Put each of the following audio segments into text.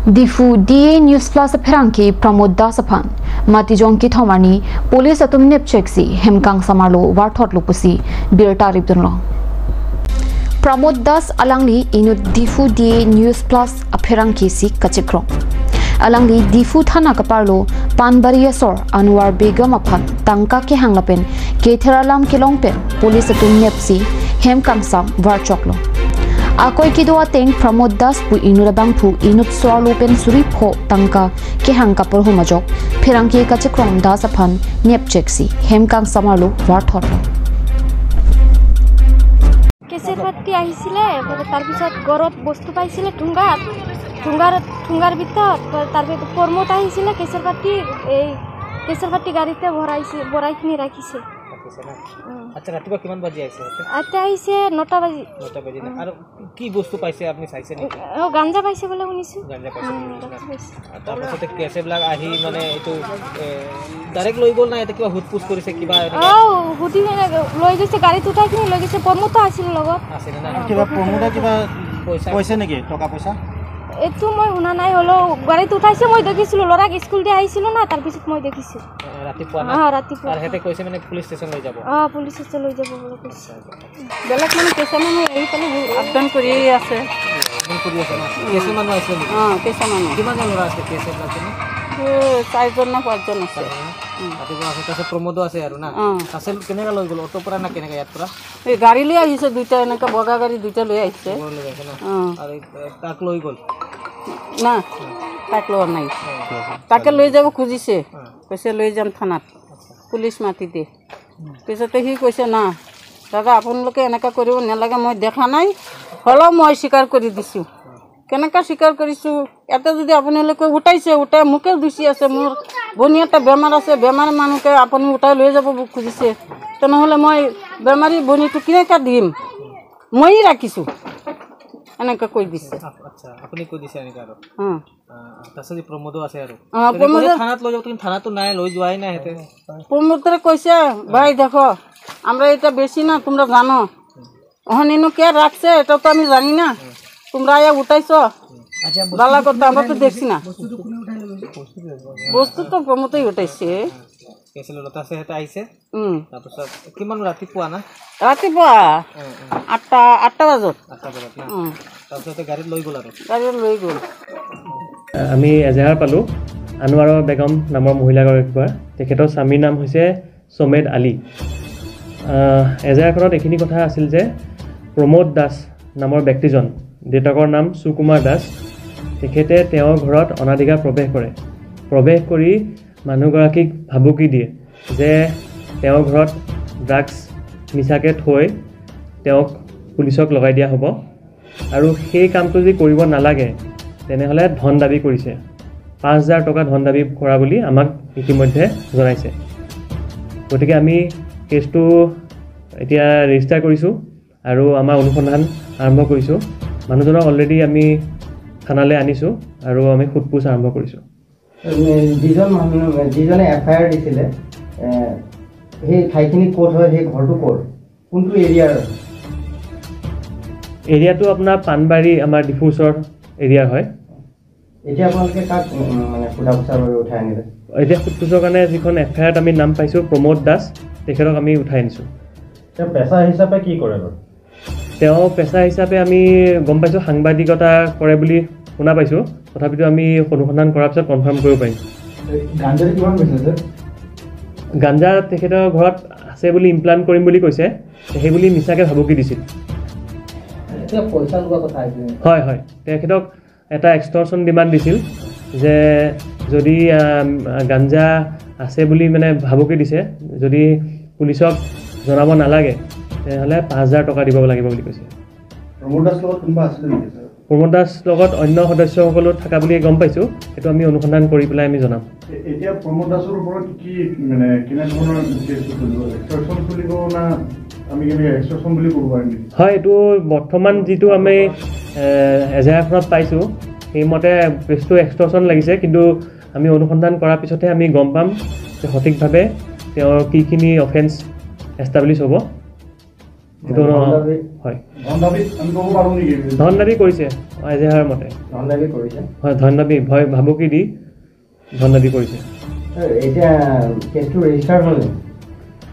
Diphu DA News Plus Pherangki Pramod Das aphan Matijong ki thomani police atum nep cheksi hemkang samarlo warthot lupusi bir tarib dunlo Pramod Das alangli inu Diphu DA News Plus apherangki si kachikro alangli Diphu thana kaparlo Panbariya sor Anwar Begum aphan tangka ke hanglapen Ketheralam kelongpen police atum nepsi hemkang sam warchoklo Akoi kido ateng Pramod Das pu inurabang phu inup swalo pen suri pho tangka ke hangka por humajok phirangki kachikrong Das aphan nep cheksi hemkang samarlo war thotlo কেসের পাতি আহিছিলে তাৰ পিছত গৰত বস্তু পাইছিলে ঠুঙ্গাৰ ঠুঙ্গাৰ ঠুঙ্গাৰ ভিতৰ তাৰ পিছত পৰমত আহিছিলে কেসেৰ পাতি এই কেসেৰ পাতি গাড়িতে ভৰাইছে ভৰাইখিনি ৰাখিছে। আচ্ছা ৰাতিপুৱা কিমান বাজি আহিছে? আচ্ছা আহিছে 9টা বাজি। 9টা বাজি না। আৰু কি বস্তু পাইছে আপুনি চাইছে নেকি? ও গাঞ্জা পাইছে বলে শুনিছো। গাঞ্জা পাইছে। তাৰপিছতে কেছেবিলাক আহি মানে এইটো ডাইৰেক্ট লৈ গ'ল না এটা কিবা হুদপুছ কৰিছে কিবা? ও হুদি লৈ গৈছে গাড়ীত উঠাই কিনি লৈ গৈছে। পৰমতো আছিল লগত। আছিল না? কিবা পৰমোদা কিবা পইচা কৈছে নেকি টকা পইচা? এইটো মই শুনা নাই, হ'লেও গাড়ীত উঠাইছে মই দেখিছিলোঁ। ল'ৰাক স্কুল দি আহিছিলোঁ না, তাৰপিছত মই দেখিছোঁ। ৰাতিপুৱা না? অঁ ৰাতিপুৱা। আৰু সিহঁতে কৈছে মানে পুলিচ ষ্টেচন লৈ যাব? অঁ পুলিচ ষ্টেচন লৈ যাব বুলি কৈছে। বেলেগ মানে কেঁচা মানুহ আহি পেলাই আপডাউন কৰিয়ে আছে। কৰি আছে না? কেঁচা মানুহ আহিছে নেকি? অঁ কেঁচা মানুহ। কিমানজন ল'ৰা আছে কেঁচা আছে? চাৰিজন না পাঁচজন আছে। ৰাতিপুৱা আছে, তাৰপিছত প্ৰমোদো আছে আৰু না? তাৰপিছত কেনেকৈ লৈ গ'ল? অ'টোৰ পৰা না কেনেকৈ ইয়াৰ পৰা? এই গাড়ী লৈ আহিছে দুইটা, এনেকৈ বগা গাড়ী দুইটা লৈ আহিছে। আৰু তাক লৈ গ'ল না? তাক লোৱা নাই, তাকে লৈ যাব খুজিছে, কৈছে লৈ যাম থানাত, পুলিচ মাতি দে। পিছতে সি কৈছে না দাদা আপোনালোকে এনেকুৱা কৰিব নালাগে, মই দেখা নাই, হ'লেও মই স্বীকাৰ কৰি দিছোঁ। কেনেকৈ স্বীকাৰ কৰিছোঁ? ইয়াতে যদি আপোনালোকে উঠাইছে, উঠাই মোকে দোষী আছে, মোৰ ভনী এটা বেমাৰ আছে, বেমাৰ মানুহকে আপুনি উঠাই লৈ যাব খুজিছে, তেনেহ'লে মই বেমাৰী ভনীটো কেনেকৈ দিম, ময়ে ৰাখিছোঁ, এনেকৈ কৈ দিছে। আচ্ছা আপুনি কৈ দিছে এনেকৈ আৰু? অঁ। তাৰপিছত প্ৰমোদো আছে আৰু? অঁ প্ৰমোদ থানাত লৈ যাব, কিন্তু থানাতো নাই, লৈ যোৱাই নাই সিহঁতে। প্ৰমোদৰে কৈছে ভাই দেখো আমরা এটা বেশি না, তোমরা জানো ওখানে কে রাখছে এটা তো আমি জানি না, তোমরা আয়া উঠাইছ ভালো কথা, আমরা তো দেখছি না। বস্তু তো প্রমোদই উঠাইছে। ৰাতিপুৱা না? ৰাতিপুৱা আঠটা বজাত। গাড়ীত লৈ গ'ল আৰু? গাড়ীত লৈ গ'ল। আমি এজাহাৰ পালোঁ আনোৱাৰ বেগম নামৰ মহিলাগৰাকীৰ পৰা। তেখেতৰ স্বামীৰ নাম হৈছে চমেদ আলী। এজাহাৰখনত এইখিনি কথা আছিল যে প্ৰমোদ দাস নামৰ ব্যক্তিজন, দেউতাকৰ নাম সুকুমাৰ দাস, তেখেতে তেওঁৰ ঘৰত অনাধিকাৰ প্ৰৱেশ কৰে। প্ৰৱেশ কৰি মানুহগৰাকীক ভাবুকি দিয়ে যে তেওঁৰ ঘৰত ড্ৰাগছ মিছাকৈ থৈ তেওঁক পুলিচক লগাই দিয়া হ'ব আৰু সেই কামটো যদি কৰিব নালাগে তেনেহ'লে ধন দাবী কৰিছে। 5,000 টকা ধন দাবী কৰা বুলি আমাক ইতিমধ্যে জনাইছে। গতিকে আমি কেছটো এতিয়া ৰেজিষ্টাৰ কৰিছোঁ আৰু আমাৰ অনুসন্ধান আৰম্ভ কৰিছোঁ। মানুহজনক অলৰেডি আমি থানালৈ আনিছোঁ আৰু আমি সোধ পোছ আৰম্ভ কৰিছোঁ। যিজন মানুহ যিজনে এফ I R দিছিলে সেই ঠাইখিনি ক'ত হয়, সেই ঘৰটো ক'ৰ, কোনটো এৰিয়াৰ? এৰিয়াটো আপোনাৰ পাণবাৰী, আমাৰ ডিফুৰ ওচৰৰ এৰিয়াৰ হয়। এতিয়া আপোনালোকে কাক মানে সোধা পোছাৰ বাবে উঠাই আনিলে? এতিয়া সোধ পোছৰ কাৰণে যিখন এফ আই আৰত আমি নাম পাইছোঁ প্ৰমোদ দাস, তেখেতক আমি উঠাই আনিছোঁ। তেওঁ পেচা হিচাপে কি কৰে বাৰু? তেওঁ পেচা হিচাপে আমি গম পাইছোঁ সাংবাদিকতা কৰে বুলি শুনা পাইছোঁ, তথাপিতো আমি অনুসন্ধান কৰাৰ পিছত কনফাৰ্ম কৰিব পাৰিম। গাঞ্জা কিমান কৈছে? গাঞ্জা তেখেতৰ ঘৰত আছে বুলি ইমপ্লাণ্ট কৰিম বুলি কৈছে, সেই বুলি মিছাকৈ ভাবুকি দিছিল। হয় হয়, তেখেতক এটা এক্সটৰ্চন ডিমাণ্ড দিছিল যে যদি গাঞ্জা আছে বুলি মানে ভাবুকি দিছে, যদি পুলিচক জনাব নালাগে তেনেহ'লে 5,000 টকা দিব লাগিব বুলি কৈছে। প্ৰমোদ দাস লগত কোনোবা আছিলে নেকি? প্ৰমোদ দাস লগত অন্য সদস্যসকলো থকা বুলি গম পাইছোঁ, সেইটো আমি অনুসন্ধান কৰি পেলাই আমি জনাম। এতিয়া প্ৰমোদ দাসৰ ওপৰত কি মানে কেনেধৰণৰ কেছটো চলিব, এক্সটৰ্চন চলিব না আমি কেনেকৈ এক্সটৰ্চন বুলি ক'ব পাৰিম নেকি? হয়, এইটো বৰ্তমান যিটো আমি এজাহাৰখনত পাইছোঁ সেইমতে কেছটো এক্সটৰ্চন লাগিছে, কিন্তু আমি অনুসন্ধান কৰাৰ পিছতহে আমি গম পাম যে সঠিকভাৱে তেওঁৰ কিখিনি অফেন্স এষ্টাব্লিছ হ'ব। সেইটো হয়। ধন দাবী কৰিছে এজেহাৰ মতে, ধন দাবী কৰিছে। হয়, ধন দাবী, ভয় ভাবুকি দি ধন দাবী কৰিছে। এতিয়া কেছটো ৰেজিষ্টাৰ হ'ল নেকি?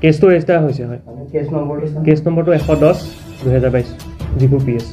কেছটো ৰেজিষ্টাৰ হৈছে, হয়। কেছ নম্বৰটো? কেছ নম্বৰটো 110/2022, ডিফু পি এছ।